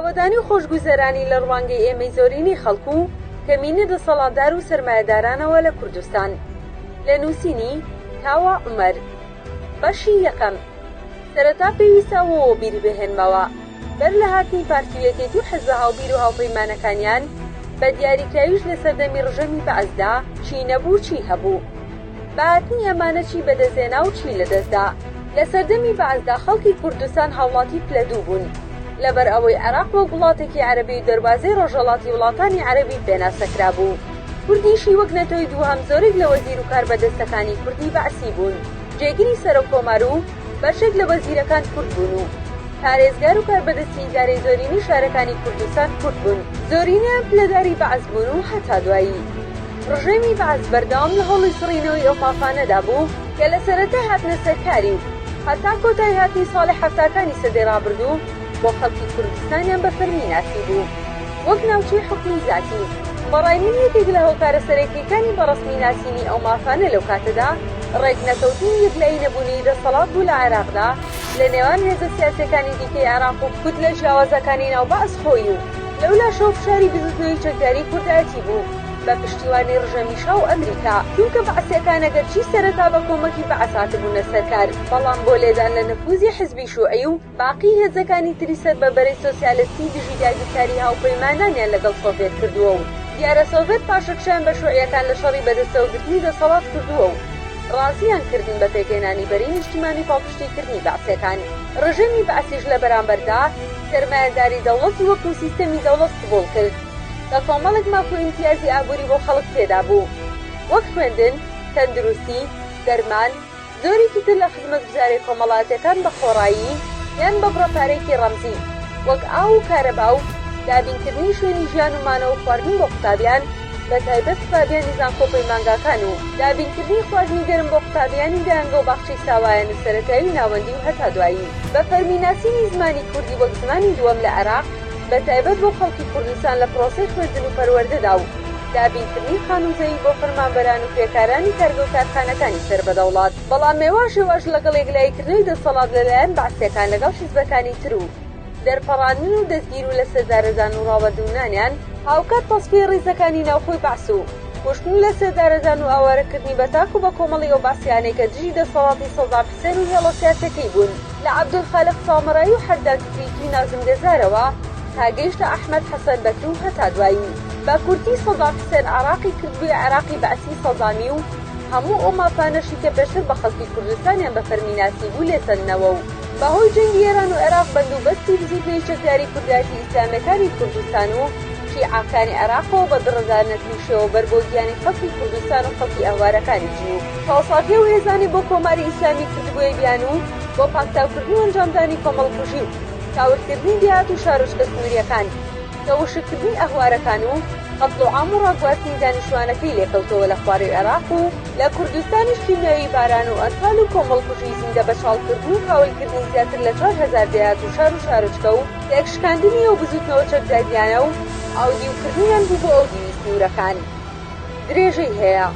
ئاوەدانی و خۆشگوزەرانی لە ڕوانگەی ئێمەی زۆرینەی خەڵک و کەمینە دەسەڵاتدار و سەرمایەدارانەوە لە کوردستان. لە نووسینی، کاوە عومەر. بەشی یەکەم. سەرەتا پێویستە ئەوە وەبیر بهێنمەوە، بەر لە هاتنی پارتی و یەکێتی و حزبە هاوبیر و هاوپەیمانەکانیان، بە دیاریکراویش لە سەردەمی ڕژێمی بەعسدا، چی نەبوو و چی هەبوو؟ بە هاتنی ئەمانە چی بەدەستهێنا و چی لەدەستدا؟ لە سەردەمی بەعسدا خەڵکی کوردستان هاوڵاتی پلە دوو بوون، لەبەر ئەوەی عێراق وەک وڵاتێکی عەرەبی و دەروازەی ڕۆژهەڵاتی وڵاتانی عەرەبی پێناسە کرابوو، کوردیشی وەک نەتەوەی دووهەم زۆرێک لە وەزیر و کاربەدەستەکانی کوردی بەعسی بوون، جێگری سەرۆک کۆمار و بەشێک لە وەزیرەکان کورد بوون و پارێزگار و کاربەدەستی ئیدارەی زۆرینەی شارەکانی کوردستان کورد بوون، زۆرینەیان پلەداری بەعس بوون و هەتا دوایی. ڕژێمی بەعس بەردەوام لە هەوڵی سڕینەوەی ئەو مافانەدا بوو کە لە سەرەتای هاتنە سەرکاری و هەتا کۆتایی هاتنی ساڵی حەفتاکانی سەدەی ڕابردوو بۆ خەڵکی کوردستانیان بە فەرمی ناسیبوو وەک ناوچەی حوکمی زاتی. بە ڕای من یەکێک لە هۆکارە سەرەکییەکانی بە ڕەسمی ناسینی ئەو مافانە لەو کاتەدا ڕێکنەکەوتن و یەکلایی نەبوونی دەسەڵات بوو لە عێراقدا لە نێوان هێزە سیاسییەکانی دیکەی عێراق و کوتلە جیاوازەکانی ناو بەعس خۆی و لەولاشەوە فشاری بزوتنەوەی چەکداری کوردایەتی بوو بە پشتیوانی ڕژێمی شا و ئەمریکا، چونکە بەعسیەکان ئەگەرچی سەرەتا بە کۆمەکی بەعس هاتبوونە سەرکار، بەڵام بۆ لێدان لە نفوزی حزبی شوعی و باقی هێزەکانی تری سەر بە بەرەی سۆسیالستی دژی داگیرکاری هاوپەیمانانیان لەگەڵ سۆڤێت کردووە و دیارە سۆڤێت پاشەکشەیان بە شوعیەکان لە شەڕی بەدەستەوەگرتنی دەسەڵات کردووە و ڕازیان کردن بە پێکهێنانی بەرەی نیشتیمانی پاڵپشتیکردنی بەعسیەکان. ڕژێمی بەعسیش لە بەرامبەردا سەرمایەداری دەوڵەتی وەکو سیستەمی دەوڵەت قبوڵ کرد کە کۆمەڵێک ماف و ئیمتیازی ئابوری بۆ خەڵک تێدا بوو وەک خوێندن، تەندروستی، دەرمان، زۆرێکی تر لە خزمەتگوزاریە کۆمەڵایەتیەکان بە خۆڕایی یان بە بڕە پارەیەکی ڕەمزی وەک ئاو و کارەبا و دابینکردنی شوێنی ژیان و مانەوە و خواردن بۆ قوتابیان بە تایبەت قوتابیانی زانکۆ و پەیمانگاکان و دابینکردنی خواردنی گەرم بۆ قوتابیانی دایەنگە و باخچەی ساوایان و سەرەتایی و ناوەندی و هەتا دوایی. بە فەرمی ناسینی زمانی کوردی وەک زمانی دووەم لە عێراق بە تایبەت بۆ خەڵکی کوردستان لە پرۆسەی خوێندن و پەروەردەدا و دابینکردنی خانوو و زەوی بۆ فەرمانبەران و کرێکارانی کارگە و کارخانەکانی سەر بە دەوڵەت. بەڵام هێواش هێواش لەگەڵ یەکلاییکردنەوەی دەسەڵات لەلایەن بەعسییەکان لەگەڵ حیزبەکانی تر و دەرپەڕاندن و دەستگیر و لەسێدارەدان و ڕاوەدوونانیان، هاوکات تەسفیەی ڕیزەکانی ناوخۆی بەعس و کوشتن و لەسێدارەدان و ئاوارەکردنی بە تاک و بە کۆمەڵی ئەو بەعسیانەی کە دژی دەسەڵاتی سەدام حسێن و هێڵە سیاسیەکەی بوون لە عەبدولخالق سامەڕایی و حەداد تکریتی و نازم گەزارەوە تا گەیشتە ئەحمەد حەسەن بەکر و هەتا دوایی. بە کورتی سەدام حسێن عێراقی کردبوویە عێراقی بەعسی سەدامی و هەموو ئەو مافانەشی کە پێشتر بە خەڵکی کوردستانیان بە فەرمی ناسیبوو لێسەندنەوە و بە هۆی جەنگی ئێران و عێراق بەند و بەستی بزووتنەوەی چەکداری کوردایەتی ئیسلامیەکانی کوردستان و شیعەکانی عێراقەوە بە دڕندانەترین شێوە بەر بۆ گیانی خەڵکی کوردستان و خەڵکی ئەهوارەکانی جنوب چاوساغی ئەو هێزانەی بۆ کۆماری ئیسلامی کردبوویە بیانوو بۆ پاکتاوکردن و ئەنجامدانی کۆمەڵکوژی و کاولکردنی دێهات و شارۆچکە سنووریەکان کە وشککردنی ئەهوارەکان و قەتڵوعام و ڕاگواستنی دانیشتوانەکەی لێکەوتەوە لە خواروی عێراق و لە کوردستانیش کیمیاوی باران و ئەنفال و کۆمەڵکوژی زیندە بەچاڵکردن و کاولکردنی زیاتر لە 4000 دێهات و شار و شارۆچکە و تێکشکاندنی ئەو بزوتنەوە چەکداریانە و ئاودیوکردنیان بوو بۆ ئەودیوی سنوورەکان درێژەی هەیە.